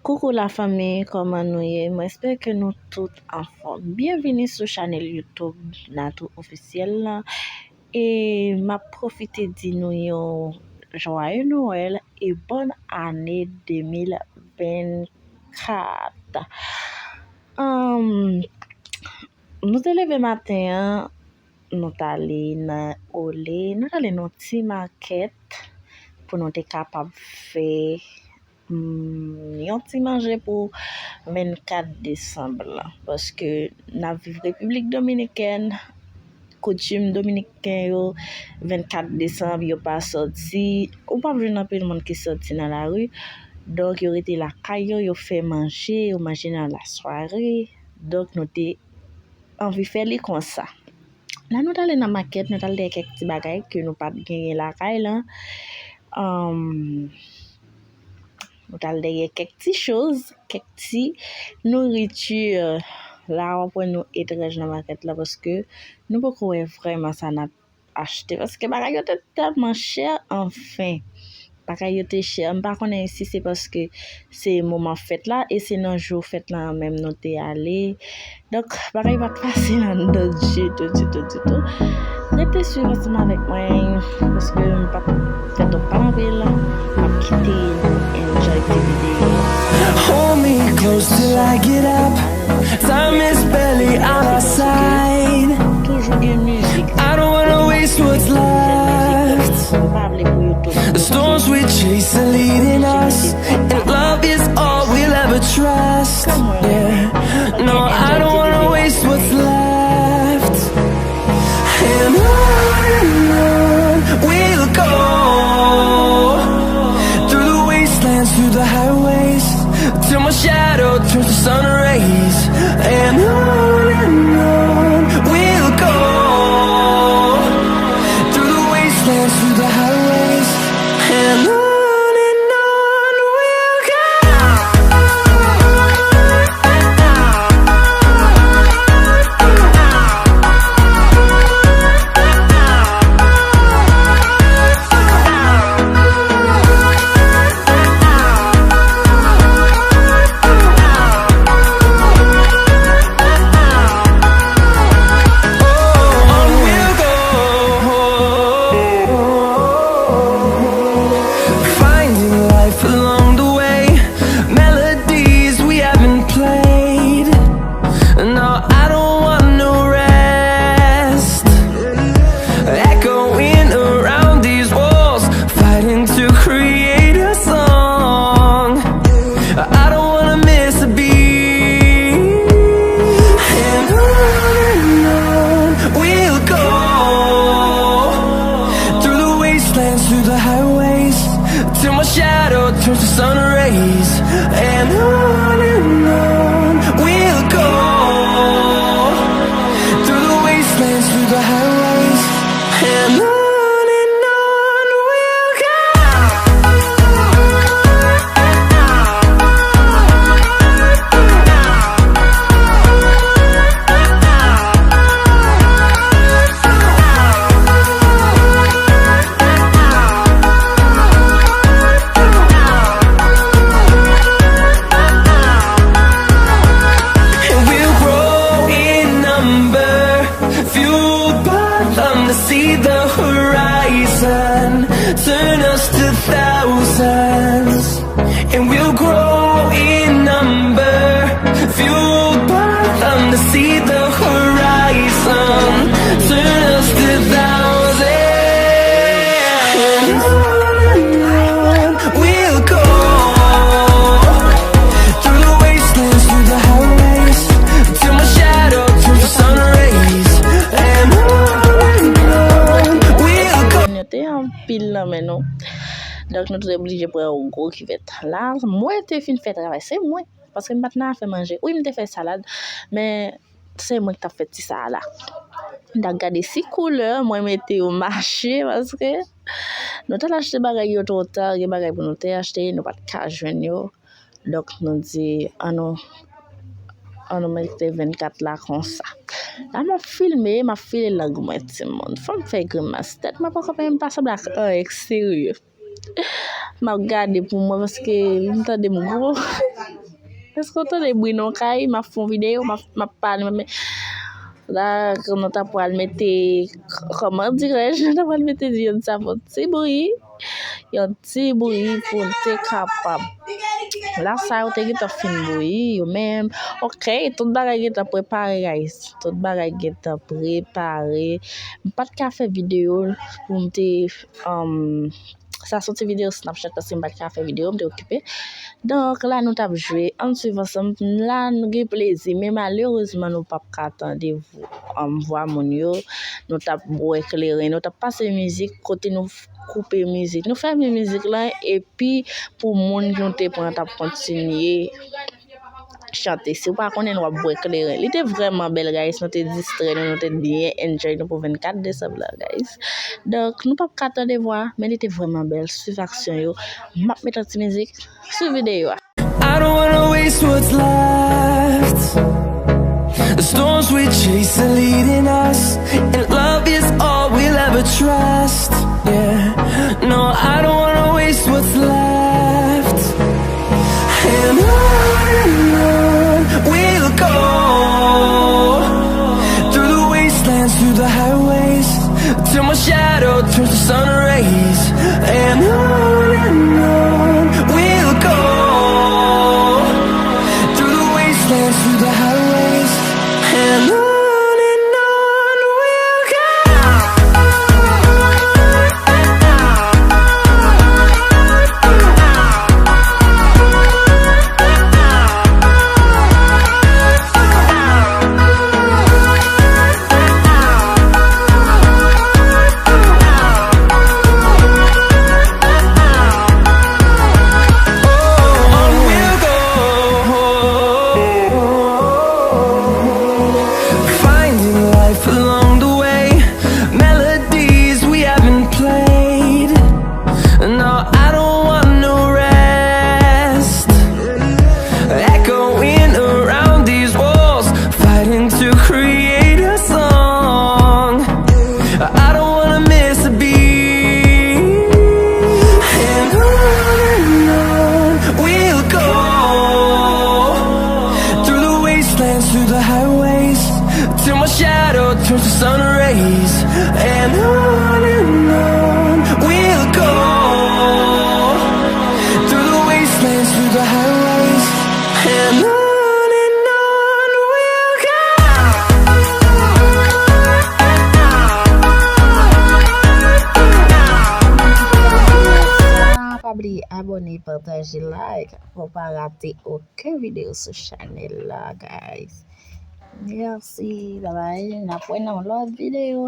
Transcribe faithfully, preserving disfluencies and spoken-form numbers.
Koukou la fanmi, kòman nou ye? Mwen espere ke nou tout anfòm. Byenvini sou chanèl YouTube Natou Ofisyèl la. E m ap pwofite di nou yon joyeux Noël e bòn ane de mil vennkat. Ahn, nou te leve maten an, nou t ale nan Olé, nou t ale nan yon ti makèt pou nou te kapab fè mm, yon ti manje pou vennkat desanm lan, paske n ap viv Repiblik Dominikèn, koutim dominiken yo, vennkat desanm yo pa sòti, ou p ap jwenn anpil moun ki sòti nan lari, donk yo rete lakay yo, yo fè manje, yo manje nan lasware, donk nou te anvi fè li konsa. La nou t ale nan makèt, nou t al dèyè kèk ti bagay ke nou pa t genyen lakay lan. Ahn, nou t al dèyè kèk ti choz, kèk ti nouriti. La w ap wè nou etranj nan makèt la paske nou poko wè vrèman sa n ap achte paske bagay yo te tèlman chè, anfen. Bagay yo te chè. M pa konnen si se paske se moman fèt la e se nan jou fèt la menm nou te ale. Donk, bagay pa t fasil anndan ditou, ditou, ditou. Rete swiv ansanm avèk mwen paske m p ap fè twòp pale anpil. M ap kite nou enjoy ti videyo. Hold me close till I get up. Time is barely on our side. Toujou gen mizik. I don't wanna waste what's left. M pa vle pou yo tounen. The storms we chase are leading us, and love is all we'll ever trust. Yeah. No, I don't wanna waste what's left. And on and on we'll go, through the wastelands, through the highways, till my shadow turns to sun rays. And on and on we'll go, through the wastelands, through the highways, and on and on we'll go. Finding life along the way, melodies we haven't played. No, I don't want no rest. Echoing around these walls, fighting to create a song. I don't wanna miss a beat. And on and on we'll go, through the wastelands, through the highways, till my shadow turns to sun rays. And on and on we'll go, through the wastelands, through the highways, and on and on we'll go. And we'll grow in number, fueled by them to see the horizon, turn us to thousands. And we'll grow in number, fueled by them to see the horizon, turn us to thousands. And on and on we'll go, through the wastelands, through the highways, till my shadow turns to sun rays. And on and on we'll go. Yo te anpil nan men nou. Donk, nou te oblije pran yon gwo kivèt. La, mwen te fin fè travay. Se mwen. Paske m pa t nan afè manje. Wi, m te fè salad, men se mwen ki t ap fè ti sa a la. M t ap gade si koulè mwen mete yo mache, paske nou t al achte bagay yo twò ta, gen bagay pou nou te achte, nou pa t ka jwenn yo. Donk, nou di, ann nou, ann nou mete vennkat la konsa. La, m ap filme, m ap file lang mwen, timoun. Fò m fè grimas. Tèt mwen poko plen, m pa sanble ak anyen k serye. M ap gade pou mwen paske m tande m gwo. Èske w tande bri nan kay? M ap fè yon videyo, m ap, m ap pale, m ap, la, nou ta pral mete, kòman dirèj, nou ta pral mete di yon ti bri, yon ti bri pou n te kapab. La, sa yo te gentan fin bouyi, yo menm. Ok, tout bagay gentan prepare, guys. Tout bagay gentan prepare. M pa t ka fè videyo pou m te, um, sa soti videyo Snapchat paske m pa t ka fè videyo, m te okipe. Donk, la, nou t ap jwe, ann swiv ansanm. La, nou gen plezi, men malerezman, nou p ap ka tande vo-, um, vwa moun yo. Nou t ap bwè kleren, nou t ap pase mizik, kote nou koupe mizik. Nou fèmen mizik lan, epi pou moun ki nou te pran t ap kontinye chante. Si w pa konnen, w ap bwè kleren. Li te vrèman bèl, guys. Nou te distrè nou, nou te byen enjoy nou pou vennkat desanm lan, guys. Donk, nou p ap ka tande vwa, men li te vrèman bèl. Swiv aksyon yo. M ap met yon ti mizik. Swiv videyo a. I don't wanna waste what's left. The storms we chase are leading us, and love is all we'll ever trust. Yeah, no, I don't wanna waste what's left. And on and on we'll go, through the wastelands, through the highways, till my shadow turns to sun rays. And on and on we'll go, through the wastelands, through the highways, and on and on we'll go. Finding life along the way, melodies we haven't played. No, I don't want no rest. Echoing around these walls, fighting to create a song. I don't wanna miss a beat. And on and on we'll go, through the wastelands, through the highways, till my shadow turns to sun rays. And on and on we'll go, through the wastelands, through the highways, and on and on we'll go. Pa bliye abòne, pataje, like pou w pa rate okenn videyo sou chanèl la, guys. Mèsi, babay, n ap wè nan yon lòt videyo.